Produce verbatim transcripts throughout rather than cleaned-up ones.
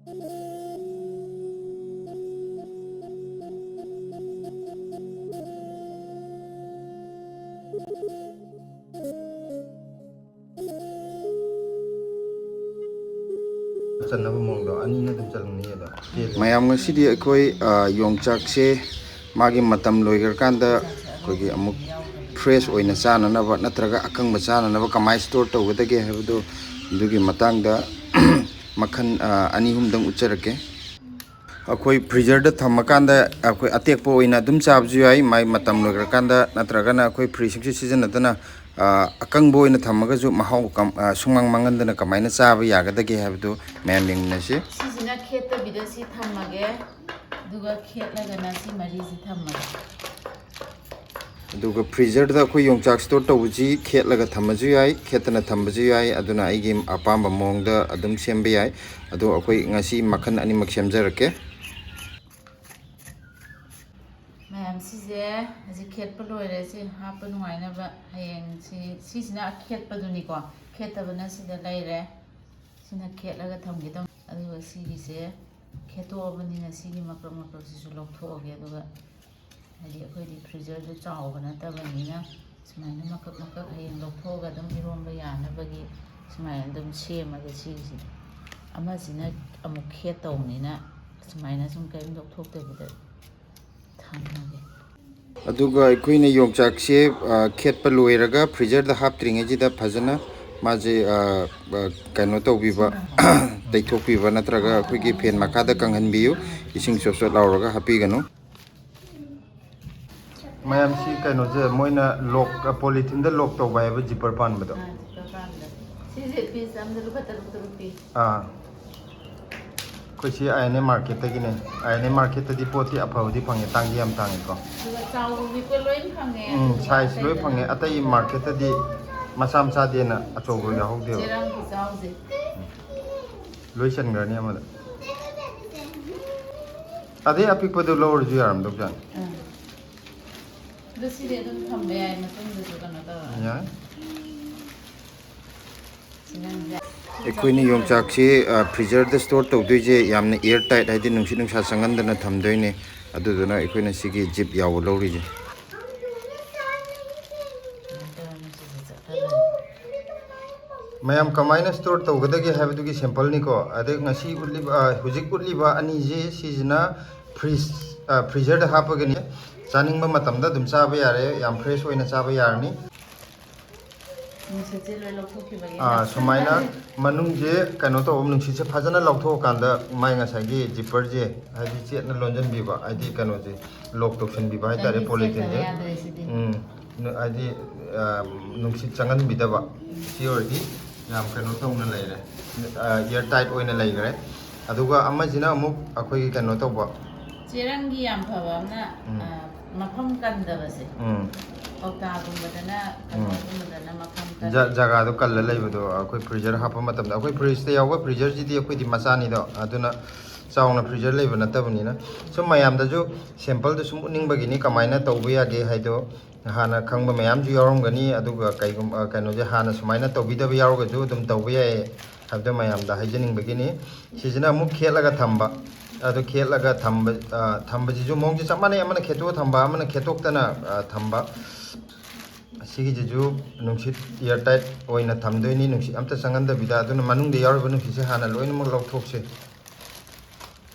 ꯆꯟꯅꯕ ꯃꯑꯣꯡꯗꯣ ꯑꯅꯤꯅ ꯑꯗꯨꯝ ꯆꯜꯂꯝꯅꯤ ꯑꯗꯣ꯫ ꯃꯌꯥꯝ, ꯉꯁꯤꯗꯤ ꯑꯩꯈꯣꯏ, ꯑ, ꯌꯣꯡꯆꯥꯛꯁꯦ ꯃꯥꯒꯤ ꯃꯇꯝ ꯂꯣꯏꯈ꯭ꯔꯀꯥꯟꯗ ꯑꯩꯈꯣꯏꯒꯤ ꯑꯃꯨꯛ ꯐ꯭ꯔꯦꯁ ꯑꯣꯏꯅ ꯆꯥꯅꯅꯕ ꯅꯠꯇ꯭ꯔꯒ ꯑꯀꯪꯕ ꯆꯥꯅꯅꯕ ꯀꯃꯥꯏꯅ ꯁ꯭ꯇꯣꯔ ꯇꯧꯒꯗꯒꯦ ꯍꯥꯏꯕꯗꯣ, ꯑꯗꯨꯒꯤ ꯃꯇꯥꯡꯗ ꯃꯈꯜ, ꯑ, ꯑꯅꯤ ꯑꯍꯨꯝꯗꯪ ꯎꯠꯆꯔꯛꯀꯦ꯫ ꯑꯩꯈꯣꯏ ꯐ꯭ꯔꯤꯖꯔꯗ ꯊꯝꯃꯀꯥꯟꯗ ꯑꯩꯈꯣꯏ ꯑꯇꯦꯛꯄ ꯑꯣꯏꯅ ꯑꯗꯨꯝ ꯆꯥꯕꯁꯨ ꯌꯥꯏ, ꯃꯥꯏ ꯃꯇꯝ ꯂꯣꯏꯈ꯭ꯔꯀꯥꯟꯗ, ꯅꯠꯇ꯭ꯔꯒꯅ ꯑꯩꯈꯣꯏ ꯐ꯭ꯔꯤꯖ ꯁꯨꯡꯁꯤꯠ ꯁꯤꯖꯤꯟꯅꯗꯅ, ꯑ, ꯑꯀꯪꯕ ꯑꯣꯏꯅ ꯊꯝꯃꯒꯁꯨ ꯃꯍꯥꯎ ꯀꯝ-, ꯑ, ꯁꯨꯡꯃꯥꯡ ꯃꯥꯡꯍꯟꯗꯅ ꯀꯃꯥꯏꯅ ꯆꯥꯕ ꯌꯥꯒꯗꯒꯦ ꯍꯥꯏꯕꯗꯨ ꯃꯌꯥꯝ ꯌꯦꯡꯃꯤꯟꯅꯁꯤ꯫ ꯁꯤꯁꯤꯅ ꯈꯦꯠꯇꯕꯤꯗ ꯁꯤ ꯊꯝꯃꯒꯦ, ꯑꯗꯨꯒ ꯈꯦꯠꯂꯒꯅ ꯁꯤ ꯃꯔꯤꯁꯤ ꯊꯝꯃꯒꯦ꯫ ꯑꯗꯨꯒ ꯐ꯭ꯔꯤꯖꯔꯗ ꯑꯩꯈꯣꯏ ꯌꯣꯡꯆꯥꯛ ꯁ꯭ꯇꯣꯔ ꯇꯧꯕꯁꯤ ꯈꯦꯠꯂꯒ ꯊꯝꯕꯁꯨ ꯌꯥꯏ, ꯈꯦꯠꯇꯅ ꯊꯝꯕꯁꯨ ꯌꯥꯏ, ꯑꯗꯨꯅ ꯑꯩꯒꯤ ꯑꯄꯥꯝꯕ ꯃꯑꯣꯡꯗ ꯑꯗꯨꯝ ꯁꯦꯝꯕ ꯌꯥꯏ꯫ ꯑꯗꯣ ꯑꯩꯈꯣꯏ ꯉꯁꯤ ꯃꯈꯜ ꯑꯅꯤꯃꯛ ꯁꯦꯝꯖꯔꯛꯀꯦ꯫ ꯃꯌꯥꯝ, ꯁꯤꯁꯦ ꯍꯧꯖꯤꯛ ꯈꯦꯠꯄ ꯂꯣꯏꯔꯦ꯫ ꯁꯤ ꯍꯥꯞꯄ ꯅꯨꯡꯉꯥꯏꯅꯕ ꯍꯌꯦꯡ ꯁꯤ, ꯁꯤꯁꯤꯅ ꯑꯈꯦꯠꯄꯗꯨꯅꯤꯀꯣ, ꯈꯦꯠꯇꯕꯅ ꯁꯤꯗ ꯂꯩꯔꯦ꯫ ꯁꯤꯅ ꯈꯦꯠꯂꯒ ꯊꯝꯒꯦ ꯇꯧꯅꯤ꯫ ꯑꯗꯨꯒ ꯁꯤꯒꯤꯁꯦ ꯈꯦꯠꯇꯣꯛꯑꯕꯅꯤꯅ ꯁꯤꯒꯤ ꯃꯀꯛ ꯃꯀꯛꯁꯤꯁꯨ ꯂꯧꯊꯣꯛꯑꯒꯦ꯫ ꯑꯗꯨꯒ ꯍꯥꯏꯗꯤ ꯑꯩꯈꯣꯏꯗꯤ ꯐ꯭ꯔꯤꯖꯔꯗꯨ ꯆꯥꯎꯕ ꯅꯠꯇꯕꯅꯤꯅ ꯁꯨꯃꯥꯏꯅ ꯃꯀꯛ ꯃꯀꯛ ꯍꯌꯦꯡ ꯂꯧꯊꯣꯛꯑꯒ ꯑꯗꯨꯝ ꯏꯔꯣꯟꯕ ꯌꯥꯅꯕꯒꯤ ꯁꯨꯃꯥꯏꯅ ꯑꯗꯨꯝ ꯁꯦꯝꯃꯒꯦ꯫ ꯁꯤꯒꯤꯁꯤꯗꯤ ꯑꯃꯁꯤꯅ ꯑꯃꯨꯛ ꯈꯦꯠꯇꯧꯕꯅꯤꯅ ꯁꯨꯃꯥꯏꯅ ꯁꯨꯝ ꯀꯔꯤꯝ ꯂꯧꯊꯣꯛꯇꯕꯤꯗ ꯊꯝꯃꯒꯦ꯫ ꯑꯗꯨꯒ ꯑꯩꯈꯣꯏꯅ ꯌꯣꯡꯆꯥꯛꯁꯦ, ꯑ, ꯈꯦꯠꯄ ꯂꯣꯏꯔꯒ ꯐ꯭ꯔꯤꯖꯔꯗ ꯍꯥꯞꯇ꯭ꯔꯤꯉꯩꯁꯤꯗ ꯐꯖꯅ ꯃꯥꯁꯦ, ꯑ, ꯑ, ꯀꯩꯅꯣ ꯇꯧꯕꯤꯕ, ꯇꯩꯊꯣꯛꯄꯤꯕ ꯅꯠꯇ꯭ꯔꯒ ꯑꯩꯈꯣꯏꯒꯤ ꯐꯦꯟ ꯃꯈꯥꯗ ꯀꯪꯍꯟꯕꯤꯌꯨ꯫ ꯏꯁꯤꯡ ꯆꯣꯠ ꯆꯣꯠ ꯂꯥꯎꯔꯒ ꯍꯥꯞꯄꯤꯒꯅꯨ꯫ ꯃꯌꯥꯝꯁꯤ ꯀꯩꯅꯣꯁꯦ ꯃꯣꯏꯅ ꯂꯣꯛ, ꯄꯣꯂꯤꯊꯤꯟꯗ ꯂꯣꯛ ꯇꯧꯕ ꯍꯥꯏꯕ ꯖꯤꯞꯄꯔ ꯄꯥꯟꯕꯗꯣ꯫ ꯑꯥ, ꯖꯤꯞꯄꯔ ꯄꯥꯟꯕꯗꯣ꯫ ꯁꯤꯁꯦ ꯄꯤꯁ ꯑꯃꯗ ꯂꯨꯄꯥ ꯇꯔꯨꯛ ꯇꯔꯨꯛ ꯄꯤ꯫ ꯑꯥ꯫ ꯑꯩꯈꯣꯏ C I N A ꯃꯥꯔꯀꯦꯠꯇꯒꯤꯅꯦ꯫ I N A ꯃꯥꯔꯀꯦꯠꯇꯗꯤ ꯄꯣꯠꯇꯤ ꯑꯐꯕꯗꯤ ꯐꯪꯉꯦ, ꯇꯥꯡꯗꯤ ꯌꯥꯝ ꯇꯥꯡꯉꯦꯀꯣ꯫ ꯑꯗꯨꯒ ꯆꯥꯎꯕ ꯄꯤꯛꯄ ꯂꯣꯏ ꯐꯪꯉꯦ꯫ ꯎꯝ, ꯑꯗꯨꯒ ꯁꯥꯏꯖ ꯂꯣꯏ ꯑꯇꯩꯗꯅ ꯐꯪꯉꯦ꯫ ꯑꯇꯩ ꯃꯥꯔꯀꯦꯠꯇꯗꯤ ꯃꯆꯥ ꯃꯆꯥꯗꯦꯅ ꯑꯆꯧꯕ ꯌꯥꯎꯍꯧꯗꯦꯕ꯫ ꯆꯦꯔꯪ ꯈꯨꯆꯥꯎꯁꯦ꯫ ꯂꯣꯏ ꯆꯟꯈ꯭ꯔꯅꯤ ꯑꯃꯗ꯫ ꯑꯗꯩ ꯑꯄꯤꯛꯄꯗꯨ ꯂꯧꯔꯁꯨ ꯌꯥꯔꯝꯗꯧꯖꯥꯠꯅꯤ꯫ ꯑꯥ꯫ ꯑꯗꯨ ꯁꯤꯗꯤ ꯑꯗꯨꯝ ꯊꯝꯕ ꯌꯥꯏ, ꯃꯇꯨꯡꯗꯁꯨ ꯀꯩꯅꯣ ꯇꯧꯔꯒ꯫ ꯌꯥꯏ꯫ ꯆꯦꯔꯪꯁꯦ꯫ ꯑꯩꯈꯣꯏꯅ ꯌꯣꯡꯆꯥꯛꯁꯤ ꯐ꯭ꯔꯤꯖꯔꯗ ꯁ꯭ꯇꯣꯔ ꯇꯧꯗꯣꯏꯁꯦ ꯌꯥꯝꯅ ꯏꯌꯔ ꯇꯥꯏꯠ, ꯍꯥꯏꯗꯤ ꯅꯨꯡꯁꯤꯠ ꯅꯨꯡꯁꯥ ꯆꯪꯍꯟꯗꯅ ꯊꯝꯗꯣꯏꯅꯦ꯫ ꯑꯗꯨꯗꯨꯅ ꯑꯩꯈꯣꯏꯅ ꯁꯤꯒꯤ ꯖꯤꯞ ꯌꯥꯎꯕ ꯂꯧꯔꯤꯁꯦ꯫ ꯃꯌꯥꯝ ꯀꯃꯥꯏꯅ ꯁ꯭ꯇꯣꯔ ꯇꯧꯒꯗꯒꯦ ꯍꯥꯏꯕꯗꯨꯒꯤ ꯁꯦꯝꯄꯜꯅꯤꯀꯣ꯫ ꯑꯗꯩ ꯉꯁꯤ ꯎꯠꯂꯤꯕ, ꯑ, ꯍꯧꯖꯤꯛ ꯎꯠꯂꯤꯕ ꯑꯅꯤꯁꯤ, ꯁꯤꯁꯤꯅ ꯐ꯭ꯔꯤꯖ, ꯑ, ꯐ꯭ꯔꯤꯖꯔꯗ ꯍꯥꯞꯄꯒꯅꯤ꯫ ꯆꯥꯅꯤꯡꯕ ꯃꯇꯝꯗ ꯑꯗꯨꯝ ꯆꯥꯕ ꯌꯥꯔꯦ, ꯌꯥꯝ ꯐ꯭ꯔꯦꯁ ꯑꯣꯏꯅ ꯆꯥꯕ ꯌꯥꯔꯅꯤ꯫ ꯅꯨꯡꯁꯤꯠꯁꯦ ꯂꯣꯏ ꯂꯧꯊꯣꯛꯈꯤꯕꯒꯤ ꯑꯥ, ꯁꯨꯃꯥꯏꯅ ꯃꯅꯨꯡꯁꯦ ꯀꯩꯅꯣ ꯇꯧꯕ, ꯅꯨꯡꯁꯤꯠꯁꯦ ꯐꯖꯅ ꯂꯧꯊꯣꯛꯑꯀꯥꯟꯗ ꯃꯥꯏ ꯉꯁꯥꯏꯒꯤ ꯖꯤꯞꯄꯔꯁꯦ, ꯍꯥꯏꯗꯤ ꯆꯦꯠꯅ ꯂꯣꯟꯁꯤꯟꯕꯤꯕ, ꯍꯥꯏꯗꯤ ꯀꯩꯅꯣꯁꯦ, ꯂꯣꯛ ꯇꯧꯁꯤꯟꯕꯤꯕ ꯍꯥꯏꯇꯥꯔꯦ, ꯆꯦꯠꯇꯕ ꯄꯣꯂꯤꯊꯤꯟꯁꯦ꯫ ꯌꯥꯗ꯭ꯔꯦ ꯁꯤꯗꯤ꯫ ꯎꯝ, ꯅꯨ-, ꯍꯥꯏꯗꯤ, ꯑ, ꯅꯨꯡꯁꯤꯠ ꯆꯪꯍꯟꯕꯤꯗꯕ꯫ ꯁꯤ ꯑꯣꯏꯔꯗꯤ ꯌꯥꯝ ꯀꯩꯅꯣ ꯇꯧꯅ ꯂꯩꯔꯦ, ꯏꯌꯔ ꯇꯥꯏꯠ ꯑꯣꯏꯅ ꯂꯩꯈ꯭ꯔꯦ꯫ ꯑꯗꯨꯒ ꯑꯃꯁꯤꯅ ꯑꯃꯨꯛ ꯑꯩꯈꯣꯏꯒꯤ ꯀꯩꯅꯣ ꯇꯧꯕ꯫ ꯆꯦꯔꯪꯒꯤ ꯌꯥꯝ ꯐꯕ ꯑꯃꯅ, ꯎꯝ꯫ ꯑ, ꯃꯐꯝ ꯀꯟꯗꯕꯁꯦ꯫ ꯎꯝ꯫ ꯀꯧꯇꯥꯒꯨꯝꯕꯗꯅ, ꯎꯝ꯫ ꯀꯩꯅꯣꯒꯨꯝꯕꯗꯅ ꯃꯐꯝ ꯀꯟꯗꯦ꯫ ꯖ-, ꯖꯒꯥꯗꯣ ꯀꯜꯂ ꯂꯩꯕꯗꯣ ꯑꯩꯈꯣꯏ ꯐ꯭ꯔꯤꯖꯔ ꯍꯥꯞꯄ ꯃꯇꯝꯗ, ꯑꯩꯈꯣꯏ ꯐ꯭ꯔꯤꯖꯇ ꯌꯥꯎꯕ ꯐ꯭ꯔꯤꯖꯔꯁꯤꯗꯤ ꯑꯩꯈꯣꯏꯗꯤ ꯃꯆꯥꯅꯤꯗꯣ, ꯑꯗꯨꯅ ꯆꯥꯎꯅ ꯐ꯭ꯔꯤꯖꯔ ꯂꯩꯕ ꯅꯠꯇꯕꯅꯤꯅ꯫ ꯁꯨꯝ ꯃꯌꯥꯝꯗꯁꯨ ꯁꯦꯝꯄꯜꯗꯣ ꯁꯨꯝ ꯎꯠꯅꯤꯡꯕꯒꯤꯅꯤ, ꯀꯃꯥꯏꯅ ꯇꯧꯕ ꯌꯥꯒꯦ ꯍꯥꯏꯗꯣ꯫ ꯍꯥꯟꯅ ꯈꯪꯕ ꯃꯌꯥꯝꯁꯨ ꯌꯥꯎꯔꯝꯒꯅꯤ, ꯑꯗꯨꯒ ꯀꯩꯒꯨꯝꯕ, ꯑ, ꯀꯩꯅꯣꯁꯦ ꯍꯥꯟꯅ ꯁꯨꯃꯥꯏꯅ ꯇꯧꯕꯤꯗꯕ ꯌꯥꯎꯔꯒꯁꯨ ꯑꯗꯨꯝ ꯇꯧꯕ ꯌꯥꯏ ꯍꯥꯏꯕꯗꯣ ꯃꯌꯥꯝꯗ ꯍꯥꯏꯖꯅꯤꯡꯕꯒꯤꯅꯤ꯫ ꯁꯤꯁꯤꯅ ꯑꯃꯨꯛ ꯈꯦꯠꯂꯒ ꯊꯝꯕ꯫ ꯑꯗꯨ ꯈꯦꯠꯂꯒ ꯊꯝꯕ, ꯑ, ꯊꯝꯕꯁꯤꯁꯨ ꯃꯑꯣꯡꯁꯦ ꯆꯞ ꯃꯥꯟꯅꯩ, ꯑꯃꯅ ꯈꯦꯠꯇꯣꯛꯑ ꯊꯝꯕ, ꯑꯃꯅ ꯈꯦꯠꯇꯣꯛꯇꯅ, ꯑ, ꯊꯝꯕ꯫ ꯁꯤꯒꯤꯁꯤꯁꯨ ꯅꯨꯡꯁꯤꯠ ꯏꯌꯔ ꯇꯥꯏꯠ ꯑꯣꯏꯅ ꯊꯝꯗꯣꯏꯅꯤ, ꯅꯨꯡꯁꯤꯠ ꯑꯝꯇ ꯆꯪꯍꯟꯗꯕꯤꯗ꯫ ꯑꯗꯨꯅ ꯃꯅꯨꯡꯗ ꯌꯥꯎꯔꯤꯕ ꯅꯨꯡꯁꯤꯠꯁꯦ ꯍꯥꯟꯅ ꯂꯣꯏꯅꯃꯛ ꯂꯧꯊꯣꯛꯁꯦ꯫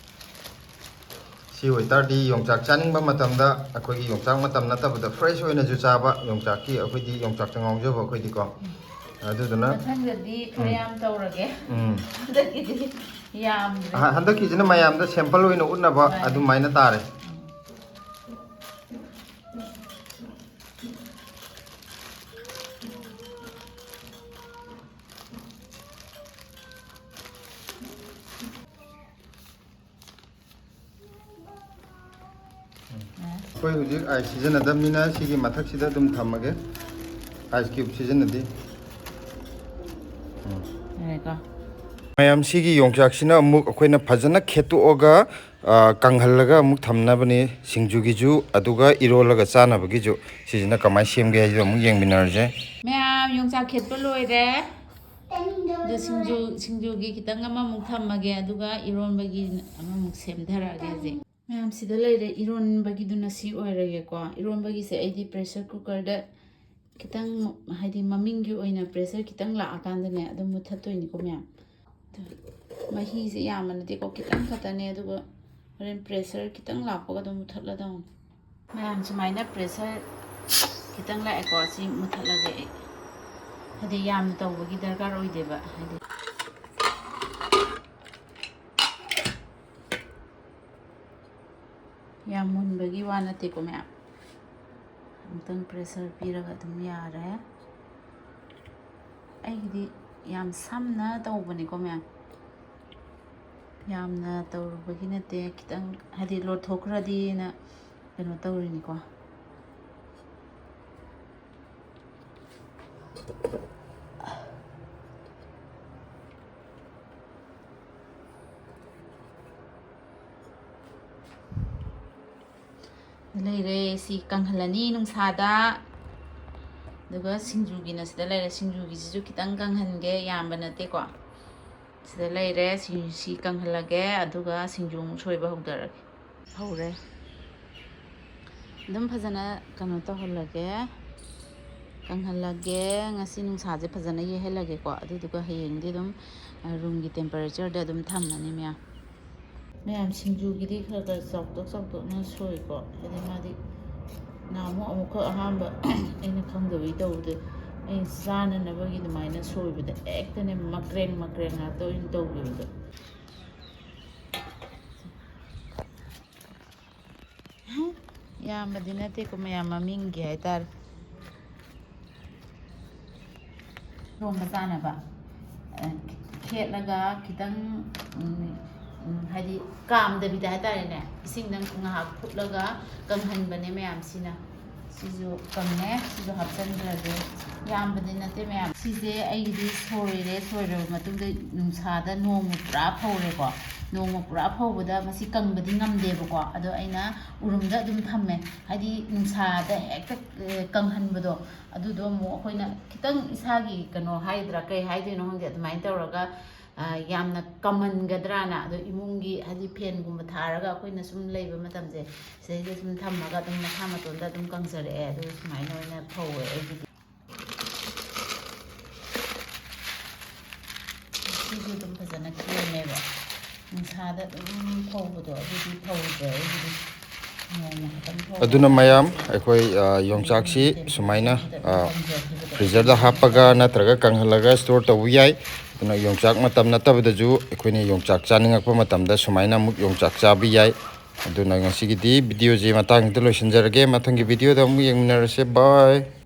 ꯁꯤ ꯑꯣꯏꯇꯥꯔꯗꯤ ꯌꯣꯡꯆꯥꯛ ꯆꯥꯅꯤꯡꯕ ꯃꯇꯝꯗ, ꯑꯩꯈꯣꯏꯒꯤ ꯌꯣꯡꯆꯥꯛ ꯃꯇꯝ ꯅꯠꯇꯕꯗ ꯐ꯭ꯔꯦꯁ ꯑꯣꯏꯅꯁꯨ ꯆꯥꯕ, ꯌꯣꯡꯆꯥꯛꯀꯤ, ꯑꯩꯈꯣꯏꯗꯤ ꯌꯣꯡꯆꯥꯛꯇ ꯉꯥꯎꯖꯕ ꯑꯩꯈꯣꯏꯗꯤꯀꯣ꯫ ꯑꯗꯨꯗꯨꯅ ꯃꯊꯪꯗꯗꯤ ꯈꯔ ꯎꯝ꯫ ꯌꯥꯝ ꯇꯧꯔꯒꯦ꯫ ꯎꯝ꯫ ꯍꯟꯗꯛꯀꯤꯗꯤ ꯌꯥꯝꯗ꯭ꯔꯦ꯫ ꯑꯍ-, ꯍꯟꯗꯛꯀꯤꯁꯤꯅ ꯃꯌꯥꯝꯗ ꯁꯦꯝꯄꯜ ꯑꯣꯏꯅ ꯎꯠꯅꯕ ꯃꯥꯅꯦ꯫ ꯑꯗꯨꯃꯥꯏꯅ ꯇꯥꯔꯦ꯫ ꯑꯩꯈꯣꯏ ꯍꯧꯖꯤꯛ ꯑꯥꯏꯁ ꯁꯤꯖꯤꯟꯅꯗꯕꯅꯤꯅ ꯁꯤꯒꯤ ꯃꯊꯛꯁꯤꯗ ꯑꯗꯨꯝ ꯊꯝꯃꯒꯦ꯫ ꯑꯥꯏꯁ ꯀ꯭ꯌꯨꯕ ꯁꯤꯖꯤꯟꯅꯗꯦ꯫ ꯎꯝ꯫ ꯌꯥꯔꯦꯀꯣ? ꯃꯌꯥꯝ, ꯁꯤꯒꯤ ꯌꯣꯡꯆꯥꯛꯁꯤꯅ ꯑꯃꯨꯛ ꯑꯩꯈꯣꯏꯅ ꯐꯖꯅ ꯈꯦꯠꯇꯣꯛꯑꯒ, ꯑ, ꯀꯪꯍꯜꯂꯒ ꯑꯃꯨꯛ ꯊꯝꯅꯕꯅꯤ, ꯁꯤꯡꯖꯨꯒꯤꯁꯨ ꯑꯗꯨꯒ ꯏꯔꯣꯜꯂꯒ ꯆꯥꯅꯕꯒꯤꯁꯨ꯫ ꯁꯤꯁꯤꯅ ꯀꯃꯥꯏꯅ ꯁꯦꯝꯒꯦ ꯍꯥꯏꯁꯤꯗ ꯑꯃꯨꯛ ꯌꯦꯡꯃꯤꯟꯅꯔꯁꯦ꯫ ꯃꯌꯥꯝ, ꯌꯣꯡꯆꯥꯛ ꯈꯦꯠꯄ ꯂꯣꯏꯔꯦ꯫ ꯑꯗꯨ ꯁꯤꯡꯖꯨ, ꯁꯤꯡꯖꯨꯒꯤ ꯈꯤꯇꯪ ꯑꯃꯃꯨꯛ ꯊꯝꯃꯒꯦ, ꯑꯗꯨꯒ ꯏꯔꯣꯟꯕꯒꯤ ꯑꯃꯃꯨꯛ ꯁꯦꯝꯊꯔꯛꯑꯒꯦ ꯍꯧꯖꯤꯛ꯫ ꯃꯌꯥꯝ, ꯁꯤꯗ ꯂꯩꯔꯦ, ꯏꯔꯣꯟꯕꯒꯤꯗꯨꯅ ꯁꯤ ꯑꯣꯏꯔꯒꯦꯀꯣ꯫ ꯏꯔꯣꯟꯕꯒꯤꯁꯦ ꯑꯩꯗꯤ pressure cookerꯗ ꯈꯤꯇꯪ, ꯍꯥꯏꯗꯤ ꯃꯃꯤꯡꯒꯤ ꯑꯣꯏꯅ pressure ꯈꯤꯇꯪ ꯂꯥꯛꯑꯀꯥꯟꯗꯅꯦ ꯑꯗꯨꯝ ꯃꯨꯠꯊꯠꯇꯣꯏꯅꯤꯀꯣ ꯃꯌꯥꯝ꯫ ꯑꯗꯨ ꯃꯍꯤꯁꯦ ꯌꯥꯝꯕ ꯅꯠꯇꯦꯀꯣ, ꯈꯤꯇꯪ ꯈꯛꯇꯅꯦ, ꯑꯗꯨꯒ ꯍꯣꯔꯦꯟ pressure ꯈꯤꯇꯪ ꯂꯥꯛꯄꯒ ꯑꯗꯨꯝ ꯃꯨꯠꯊꯠꯂꯗꯧꯅꯤ꯫ ꯃꯌꯥꯝ, ꯁꯨꯃꯥꯏꯅ pressure ꯈꯤꯇꯪ ꯂꯥꯛꯑꯦꯀꯣ, ꯁꯤ ꯃꯨꯠꯊꯠꯂꯒꯦ ꯑꯩ꯫ ꯍꯥꯏꯗꯤ ꯌꯥꯝꯅ ꯇꯧꯕꯒꯤ ꯗꯔꯀꯥꯔ ꯑꯣꯏꯗꯦꯕ, ꯍꯥꯏꯗꯤ ꯌꯥꯝ ꯃꯨꯟꯕꯒꯤ ꯋꯥ ꯅꯠꯇꯦꯀꯣ ꯃꯌꯥꯝ꯫ ꯑꯃꯨꯛꯇꯪ pressure ꯄꯤꯔꯒ ꯑꯗꯨꯝ ꯌꯥꯔꯦ꯫ ꯑꯩꯒꯤꯗꯤ ꯌꯥꯝ ꯁꯝꯅ ꯇꯧꯕꯅꯤꯀꯣ ꯃꯌꯥꯝ, ꯌꯥꯝꯅ ꯇꯧꯔꯨꯕꯒꯤ ꯅꯠꯇꯦ, ꯈꯤꯇꯪ ꯍꯥꯏꯗꯤ ꯂꯣꯠꯊꯣꯛꯈ꯭ꯔꯗꯤꯅ ꯀꯩꯅꯣ ꯇꯧꯔꯤꯅꯤꯀꯣ꯫ ꯂꯩꯔꯦ, ꯁꯤ ꯀꯪꯍꯜꯂꯅꯤ ꯅꯨꯡꯁꯥꯗ꯫ ꯑꯗꯨꯒ ꯁꯤꯡꯖꯨꯒꯤꯅ ꯁꯤꯗ ꯂꯩꯔꯦ, ꯁꯤꯡꯖꯨꯒꯤꯁꯤꯁꯨ ꯈꯤꯇꯪ ꯀꯪꯍꯟꯒꯦ, ꯌꯥꯝꯕ ꯅꯠꯇꯦꯀꯣ꯫ ꯁꯤꯗ ꯂꯩꯔꯦ, ꯁꯤ, ꯁꯤ ꯀꯪꯍꯜꯂꯒꯦ, ꯑꯗꯨꯒ ꯁꯤꯡꯖꯨ ꯑꯃꯨꯛ ꯁꯣꯏꯕ ꯍꯧꯗꯔꯒꯦ꯫ ꯍꯧꯔꯦ꯫ ꯑꯗꯨꯝ ꯐꯖꯅ ꯀꯩꯅꯣ ꯇꯧꯍꯜꯂꯒꯦ, ꯀꯪꯍꯜꯂꯒꯦ꯫ ꯉꯁꯤ ꯅꯨꯡꯁꯥꯁꯦ ꯐꯖꯅ ꯌꯩꯍꯜꯂꯒꯦꯀꯣ, ꯑꯗꯨꯗꯨꯒ ꯍꯌꯦꯡꯗꯤ ꯑꯗꯨꯝ, ꯑ, roomꯒꯤ temperatureꯗ ꯑꯗꯨꯝ ꯊꯝꯃꯅꯤ ꯃꯌꯥꯝ꯫ ꯃꯌꯥꯝ, ꯁꯤꯡꯖꯨꯒꯤꯗꯤ ꯈꯔ ꯈꯔ ꯆꯥꯎꯇꯛ ꯆꯥꯎꯇꯛꯅ ꯁꯣꯏꯀꯣ, ꯍꯥꯏꯗꯤ ꯃꯥꯗꯤ ꯅꯍꯥꯟꯃꯨꯛ ꯑꯃꯨꯛꯈꯛ ꯑꯍꯥꯟꯕ ꯑꯩꯅ ꯈꯪꯗꯕꯩ ꯇꯧꯕꯗ, ꯑꯩꯅ ꯆꯥꯅꯅꯕꯒꯤ ꯑꯗꯨꯃꯥꯏꯅ ꯁꯣꯏꯕꯗ ꯍꯦꯛꯇꯅꯦ ꯃꯀ꯭ꯔꯦꯡ ꯃꯀ꯭ꯔꯦꯡ ꯉꯥꯛꯇ ꯑꯣꯏꯅ ꯇꯧꯈꯤꯕꯗꯣ꯫ ꯌꯥꯝꯕꯗꯤ ꯅꯠꯇꯦꯀꯣ ꯃꯌꯥꯝ, ꯃꯃꯤꯡꯒꯤ ꯍꯥꯏꯇꯥꯔꯦ꯫ ꯏꯔꯣꯝꯕ ꯆꯥꯅꯕ, ꯑ, ꯈꯦꯠꯂꯒ ꯈꯤꯇꯪ, ꯎꯝ, ꯎꯝ, ꯍꯥꯏꯗꯤ ꯀꯥꯝꯗꯕꯤꯗ ꯍꯥꯏꯇꯥꯔꯦꯅꯦ, ꯏꯁꯤꯡꯗ ꯉꯥꯏꯍꯥꯛ ꯐꯨꯠꯂꯒ ꯀꯪꯍꯟꯕꯅꯦ ꯃꯌꯥꯝꯁꯤꯅ꯫ ꯁꯤꯁꯨ ꯀꯪꯉꯦ, ꯁꯤꯁꯨ ꯍꯥꯞꯆꯤꯟꯈ꯭ꯔꯒꯦ꯫ ꯌꯥꯝꯕꯗꯤ ꯅꯠꯇꯦ ꯃꯌꯥꯝ꯫ ꯁꯤꯁꯦ ꯑꯩꯒꯤꯗꯤ ꯁꯣꯏꯔꯦ, ꯁꯣꯏꯔꯕ ꯃꯇꯨꯡꯗ ꯅꯨꯡꯁꯥꯗ ꯅꯣꯡꯃ ꯄꯨꯔꯥ ꯐꯧꯔꯦꯀꯣ꯫ ꯅꯣꯡꯃ ꯄꯨꯔꯥ ꯐꯧꯕꯗ ꯃꯁꯤ ꯀꯪꯕꯗꯤ ꯉꯝꯗꯦꯕꯀꯣ꯫ ꯑꯗꯣ ꯑꯩꯅ ꯎꯔꯨꯝꯗ ꯑꯗꯨꯝ ꯊꯝꯃꯦ, ꯍꯥꯏꯗꯤ ꯅꯨꯡꯁꯥꯗ ꯍꯦꯛꯇ ꯑꯦ, ꯀꯪꯍꯟꯕꯗꯣ꯫ ꯑꯗꯨꯗꯣ ꯑꯃꯨꯛ ꯑꯩꯈꯣꯏꯅ ꯈꯤꯇꯪ ꯏꯁꯥꯒꯤ ꯀꯩꯅꯣ ꯍꯥꯏꯒꯗ꯭ꯔꯥ, ꯀꯩ ꯍꯥꯏꯗꯣꯏꯅꯣ ꯈꯪꯗꯦ, ꯑꯗꯨꯃꯥꯏꯅ ꯇꯧꯔꯒ ꯑ, ꯌꯥꯝꯅ ꯀꯃꯟꯒꯗ꯭ꯔꯥꯅ꯫ ꯑꯗꯣ ꯏꯃꯨꯡꯒꯤ ꯍꯥꯏꯗꯤ ꯐꯦꯟꯒꯨꯝꯕ ꯊꯥꯔꯒ ꯑꯩꯈꯣꯏꯅ ꯁꯨꯝ ꯂꯩꯕ ꯃꯇꯝꯁꯦ, ꯁꯤꯗꯩꯗ ꯁꯨꯝ ꯊꯝꯃꯒ ꯑꯗꯨꯝ ꯃꯁꯥ ꯃꯇꯣꯟꯗ ꯑꯗꯨꯝ ꯀꯪꯖꯔꯛꯑꯦ꯫ ꯑꯗꯨ ꯁꯨꯃꯥꯏꯅ ꯑꯣꯏꯅ ꯐꯧꯋꯦ ꯑꯩꯒꯤꯗꯤ꯫ ꯁꯤꯁꯨ ꯑꯗꯨꯝ ꯐꯖꯅ ꯀꯦꯝꯃꯦꯕ꯫ ꯅꯨꯡꯁꯥꯗ ꯑꯗꯨꯝ ꯐꯧꯕꯗꯣ ꯑꯗꯨꯗꯤ ꯐꯧꯗ꯭ꯔꯦ ꯑꯩꯒꯤꯗꯤ꯫ ꯅꯣꯡꯃ ꯈꯛꯇꯪ ꯐꯧꯕ꯫ ꯑꯗꯨꯅ ꯃꯌꯥꯝ, ꯑꯩꯈꯣꯏ ꯑ, ꯌꯣꯡꯆꯥꯛꯁꯤ ꯁꯨꯃꯥꯏꯅ ꯑ, ꯐ꯭ꯔꯤꯖꯔꯗ ꯍꯥꯞꯄꯒ ꯅꯠꯇ꯭ꯔꯒ ꯀꯪꯍꯜꯂꯒ ꯁ꯭ꯇꯣꯔ ꯇꯧꯕ ꯌꯥꯏ꯫ ꯑꯗꯨꯅ ꯌꯣꯡꯆꯥꯛ ꯃꯇꯝ ꯅꯠꯇꯕꯗꯁꯨ ꯑꯩꯈꯣꯏꯅ ꯌꯣꯡꯆꯥꯛ ꯆꯥꯅꯤꯡꯉꯛꯄ ꯃꯇꯝꯗ ꯁꯨꯃꯥꯏꯅ ꯑꯃꯨꯛ ꯌꯣꯡꯆꯥꯛ ꯆꯥꯕ ꯌꯥꯏ꯫ ꯑꯗꯨꯅ ꯉꯁꯤꯒꯤꯗꯤ ꯚꯤꯗꯤꯑꯣꯁꯤ ꯃꯇꯥꯡꯁꯤꯗ ꯂꯣꯏꯁꯤꯟꯖꯔꯒꯦ꯫ ꯃꯊꯪꯒꯤ ꯚꯤꯗꯤꯑꯣꯗ ꯑꯃꯨꯛ ꯌꯦꯡꯃꯤꯟꯅꯔꯁꯦ꯫ ꯕꯥꯏ꯫